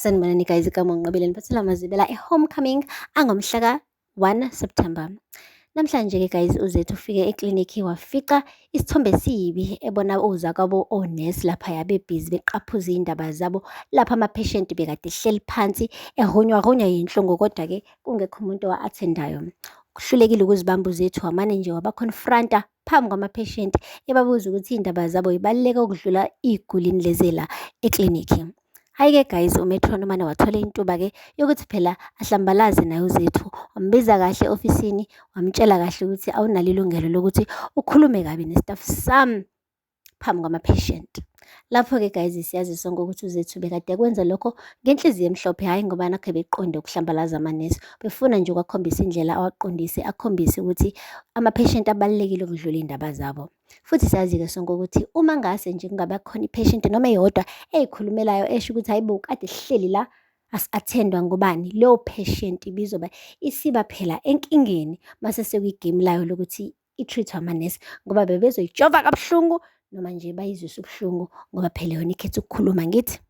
Sanibonani guys, igama uNqobile niphathela amazibela e-homecoming angomhla ka-1 September. Namhlanje-ke guys uZethu ufike eklinikhi wafica isithombe esibi ebona ozakwabo onesi laphaya bebhizi beqaphuza iy'ndaba zabo lapha ama-patient bekade ehleli phansi ehunywahunywa yinhlungu kodwa-ke kungekho umuntu owa-attend-ayo. Uhlulekile ukuzibamba uZethu wamane nje waba-confront-a phambi kwama-patient ebabuza ukuthi iy'ndaba zabo yibaluleke ukudlula iy'gulini lezi la eklinikhi. Hhayi-ke guys, uMetron umane wathola intuba-ke yokuthi phela ahlambalaze naye uZethu. Wambiza kahle e-ofisini, wamtshela kahle ukuthi awunalo ilungelo lokuthi ukhulume kabi ne-staff sami phambi kwama-patient. Lapho-ke guys siyazi sonke ukuthi uZethu bekade ekwenza lokho ngenhliziyo emhlophe, hhayi ngoba nakhu ebeqonde ukuhlambalaza amanesi. Befuna nje ukuwakhombisa indlela awaqondise, akhombise ukuthi ama-patient abalulekile ukudlula iy'ndaba zabo. Futhi siyazi-ke sonke ukuthi uma ngase nje kungaba khona i-patient noma eyodwa ey'khulumelayo esho ukuthi hhayi bo kade sihleli la asi-attend-wa ngobani, leyo patient ibizoba isiba phela enkingeni mase sekuyigemu layo lokuthi i-treat-we amanesi ngoba bebezoyijova kabuhlungu noma nje bayizwise ubuhlungu ngoba phela yona ikhetha ukukhuluma ngithi.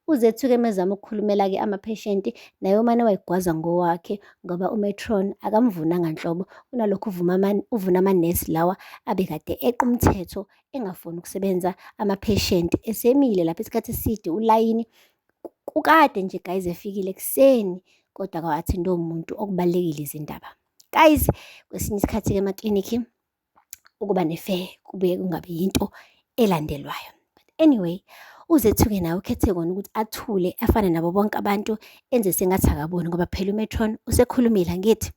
UZethu-ke mezama ukukhulumela-ke ama-patient naye umane wayigwaza ngowakhe ngoba uMetron akamvunanga nhlobo. Kunalokho uvuma uvuna amanesi lawa abekade eqa umthetho engafuni ukusebenza ama-patient esemile lapha isikhathi eside ulayini kukade nje guys efikile ekuseni kodwa akawa-attend-wa umuntu okubalulekile izindaba. Guys, kwesinye isikhathi-ke emaklinikhi ukuba ne-fair kubuye kungabi yinto elandelwayo. But anyway, uZethu-ke naye ukhethe kona ukuthi athule afane nabo bonke abantu enze sengathi akaboni ngoba phela uMetron usekhulumile angithi.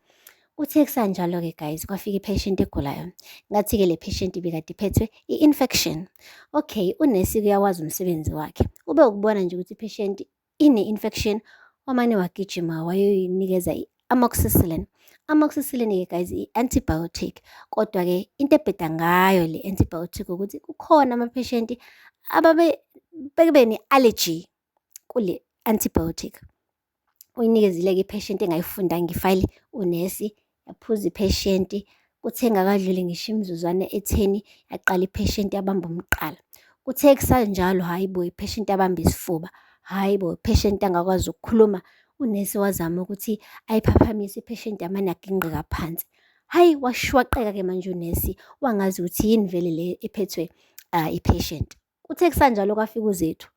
Uthe kusanjalo-ke guys kwafika i-patient egulayo. Ngathi-ke le patient ibikade iphethwe i-infection. Okay, unesi uyawazi umsebenzi wakhe. Ube ukubona nje ukuthi i-patient ine-infection wamane wagijima wayoyinikeza i-amoxicillin. Amoxicillin-ke guys i-antibiotic, kodwa-ke into ebheda ngayo le antibiotic ukuthi kukhona ama-patient ababe bebe ne-allergy kule antibiotic. Uyinikezile-ke i-patient engayifundanga ifayili unesi, yaphuza i-patient. Kuthe ingakadluli ngisho imizuzwana etheni yaqala i-patient yabamba umqala. Kuthe kusanjalo, hhayi bo i-patient yabamba isifuba, hhayi bo i-patient angakwazi ukukhuluma. Unesi wazama ukuthi ayiphaphamise i-patient yamane yagingqika phansi. Hhayi washwaqeka-ke manje unesi wangazi ukuthi yini vele le ephethwe i-patient. Kuthe kusanjalo kwafika uZethu.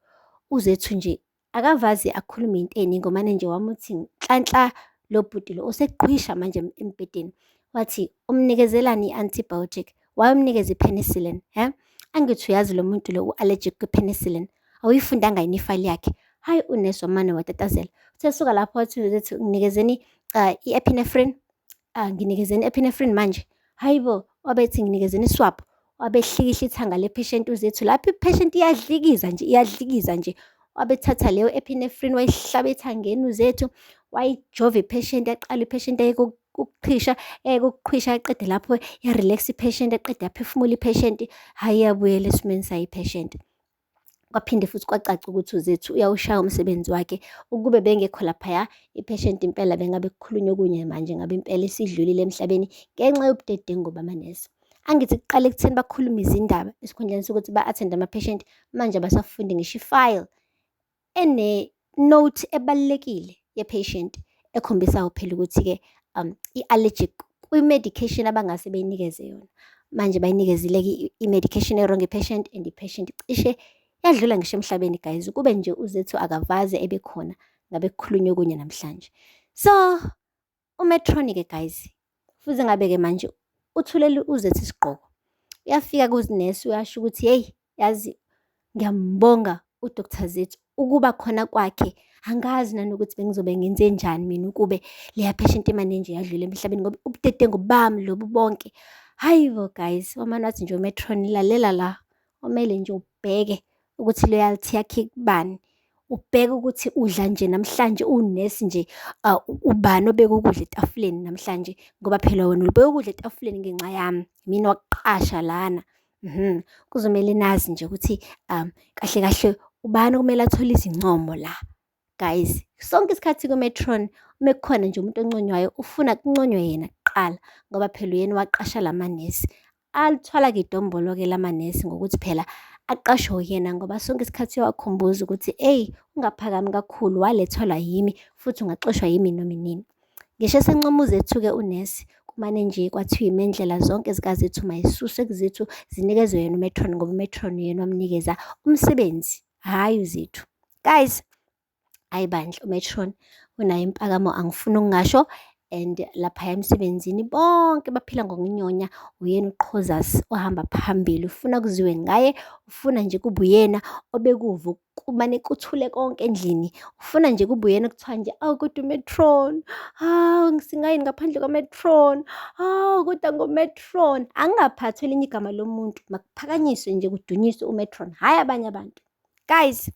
UZethu nje akavaze akhulume into ey'ningi umane nje wamuthi nhlanhla lo bhuti lo useqhwisha manje embhedeni. Wathi umnikezelani i-antibiotic? Wayomnikeza i-penicillin, he? Angithi uyazi lo muntu lo u-allergic kwi-penicillin. Awuyifundanga yini ifayili yakhe? Hhayi unesi wamane watatazela. Uthe suka lapho wathi uZethu nginikezeni i-epinephrine, nginikezeni i-epinephrine manje. Hhayi bo, wabethi nginikezeni i-swab. Wabe ehlikihla ithanga le-patient uZethu lapho i-patient iyadlikiza nje, iyadlikiza nje. Wabethatha leyo epinephrine wayihlaba ethangeni uZethu, wayijova i-patient yaqala i-patient yayeka ukuqhisha, yayeka ukuqhwisha yaqeda lapho ya-relax i-patient, yaqeda yaphefumula i-patient, hhayi yabuyela esimeni sayo i-patient. Kwaphinde futhi kwacaca ukuthi uZethu uyawushaya umsebenzi wakhe. Ukube bengekho laphaya i-patient impela bengabe kukhulunywa okunye manje ngabe impela isidlulile emhlabeni ngenxa yobudedengu bamanesi. Angithi kuqale ekutheni bakhulume izindaba esikhundleni sokuthi ba-attend ama-patient, manje abasafundi ngisho i-file ene-note ebalulekile ye-patient ekhombisayo phela ukuthi-ke i-allergic kwi-medication abangase beyinikeze yona. Manje bayinikezile-ke i-medication e-wrong i-patient and i-patient cishe yadlula ngisho emhlabeni guys. Ukube nje uZethu akavaze ebekhona ngabe kukhulunywa okunye namhlanje. So uMetron-ke guys fuze ngabe-ke manje uthulele uZethu isigqoko. Uyafika kunesi uyasho ukuthi hheyi yazi ngiyambonga u-Dr Zethu ukuba khona kwakhe angazi nanokuthi bengizobe ngenzenjani mina ukube leya patient imane nje yadlula emhlabeni ngoba ubudedengu bami lobu bonke. Hhayi bo guys, wamane wathi nje uMetron lalela la, kumele nje ubheke ukuthi loyalty yakhe ikubani. Ubheke ukuthi udla nje namhlanje uwunesi nje ubani obeka ukudla etafuleni namhlanje ngoba phela wena ubeka ukudla etafuleni ngenxa yami, imina owakuqasha lana. Kuzomele nazi nje ukuthi kahle kahle ubani okumele athole izincomo la. Guys, sonke isikhathi ku-Metron uma kukhona nje umuntu onconywayo ufuna kunconywe yena kuqala ngoba phela uyena owaqasha lamanesi. Alithwala-ke idombolo-ke lamanesi ngokuthi phela aqashwe uyena ngoba sonke isikhathi uyawakhumbuza ukuthi eyi, ungaphakami kakhulu walethelwa yimi futhi ungaxoshwa yimi noma inini. Ngisho esencoma uZethu-ke unesi, kumane nje kwathiwa imendlela zonke zikaZethu mayisuswe kuZethu zinikezwe yena u-matron ngoba u-matron uyena owamnikeza umsebenzi, hhayi uZethu. Guys, hhayi bandla u-matron unayo impakamo angifuni ukungasho and laphaya emsebenzini bonke baphila ngokunyonya, uyena uqhozasi ohamba phambili, ufuna kuziwe ngaye, ufuna nje kube uyena obekuva kumane kuthule konke endlini. Ufuna nje kube uyena kuthiwa nje, awu kodwa u-matron, hawu singayini ngaphandle kwa-matron, hawu kodwa ngo-matron. Angingaphathwa elinye igama lomuntu, makuphakanyiswe nje kudunyiswe u-matron, hhayi abanye abantu. Guys,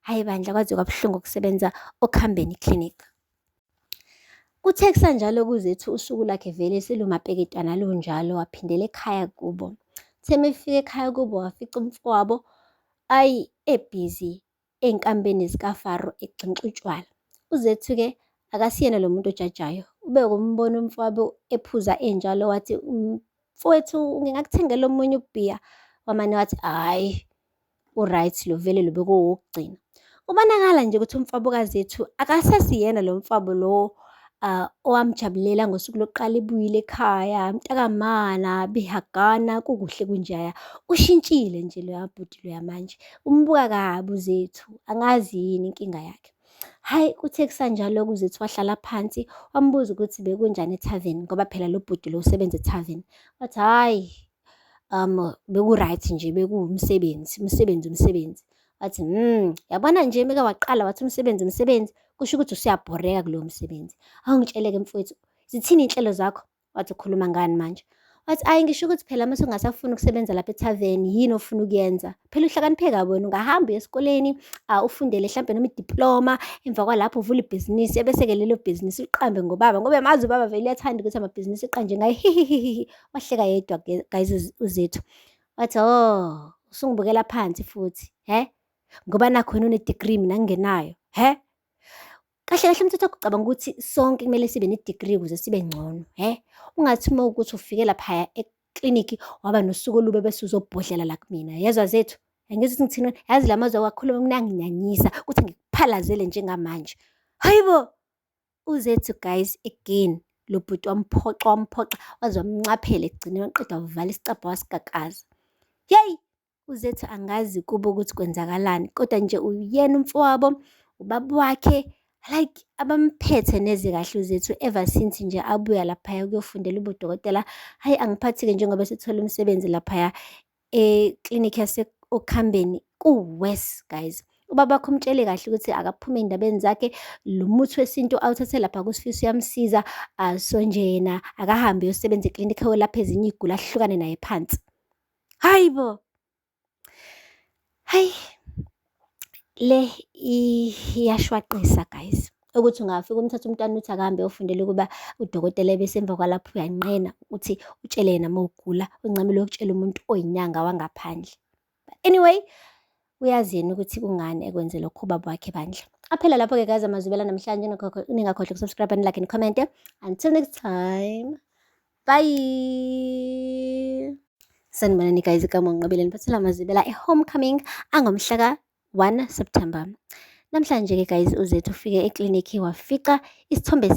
hhayi bandla kwaze kwabuhlungu ukusebenza oKhambeni Clinic. Kuthe kusanjalo kuZethu usuku lwakhe vele selumapeketwana lunjalo waphindela ekhaya kubo. Uthe uma efika ekhaya kubo wafica umfowabo ayi ebhizi ey'nkambeni zikaFaro egxinxa utshwala. UZethu-ke akasiyena lo muntu ojajayo. Ube ukumbona umfowabo ephuza enjalo wathi, mfowethu ngingakuthengela omunye ubhiya? Wamane wathi, hhayi u-right lo vele lo bekowokugcina. Kubonakala nje ukuthi umfowabo kaZethu akasasiyena lo mfowabo lo owamjabulela ngosuku lokuqala ebuyile ekhaya, mntakamana, behagana kukuhle kunjaya. Ushintshile nje loya bhuti loya manje, umbuka kabi uZethu, angazi yini inkinga yakhe. Hhayi, kuthe kusanjalo-ke uZethu wahlala phansi wambuza ukuthi bekunjani ethaveni ngoba phela lo bhuti lo usebenza ethaveni. Wathi hhayi, beku-right nje bekuwumsebenzi, umsebenzi umsebenzi. Wathi yabona nje meke waqala wathi umsebenzi umsebenzi, kusho ukuthi usuyabhoreka kulowo msebenzi. Awungitshele-ke mfowethu, zithini iy'nhlelo zakho? Wathi ukhuluma ngani manje? Wathi ayi ngisho ukuthi phela mase ungasafuni ukusebenza lapha ethaveni yini ofuna ukuyenza? Phela uhlakaniphe kabi wena ungahamba uye esikoleni ufundele hlampe noma idiploma emva kwalapho uvule ibhizinisi ebese-ke lelo bhizinisi uliqambe ngobaba ngoba uyamazi ubaba vele uyathanda ukuthi amabhizinisi eqanjwe ngaye hihihihi. Wahleka yedwa guys uZethu. Wathi oh usungibukela phansi futhi he ngoba nakho wena une-degree mina ngingenayo he. Kahle kahle umthetho wakho ucabanga ukuthi sonke kumele sibe ne-degree ukuze sibe ngcono he. Ungathi uma ukuthi ufike laphaya eklinikhi waba nosuku olubi bese uzobhodlela la kumina. Yezwa Zethu, angizwa ukuthi ngithini, yazi la mazwi awakhuluma kunanginyanyisa ukuthi ngikuphalazele njengamanje. Hayi bo! UZethu guys again lo bhuti wamphoxa wamphoxa waze wamncaphela ekugcineni waqeda wavala isicabha wasigagaza. Yeyi! UZethu angazi kubo ukuthi kwenzakalani kodwa nje uyena umfowabo, ubaba wakhe like abamphethe neze kahle uZethu ever since nje abuya laphaya ukuyofundela ubudokotela. Hhayi angiphathi-ke njengoba esethole umsebenzi laphaya eklinikhi yase-Okhambeni ku-worse guys. Ubaba wakhe umtshele kahle ukuthi akaphume ey'ndabeni zakhe, lo muthi wesintu awuthathe lapha kuSifiso uyamsiza, so nje yena akahambe eyosebenza eklinikhi ayolapha ezinye iy'guli ahlukane naye phansi. Hayi bo! Hayi, le iyashwaqisa guys. Ukuthi ungafika umthathe umntwana uthi akahambe eyofundela ukuba udokotela ebese emva kwalapho uyanqena ukuthi utshele yena uma ugula, uncamele ukutshela umuntu oyinyanga wangaphandle. But anyway, uyazi yena ukuthi kungani ekwenze lokho ubaba wakhe bandla. Aphela lapho-ke guys amazwibela namhlanje, ningakhohlwa ukusubscribe, nilike, nicommente. Until next time. Bye. Sanibonani guys, igama uNqobile niphathela amazwibela e-homecoming angomhla ka-1 September. Namhlanje-ke guys uZethu ufike eklinikhi wafica isithombe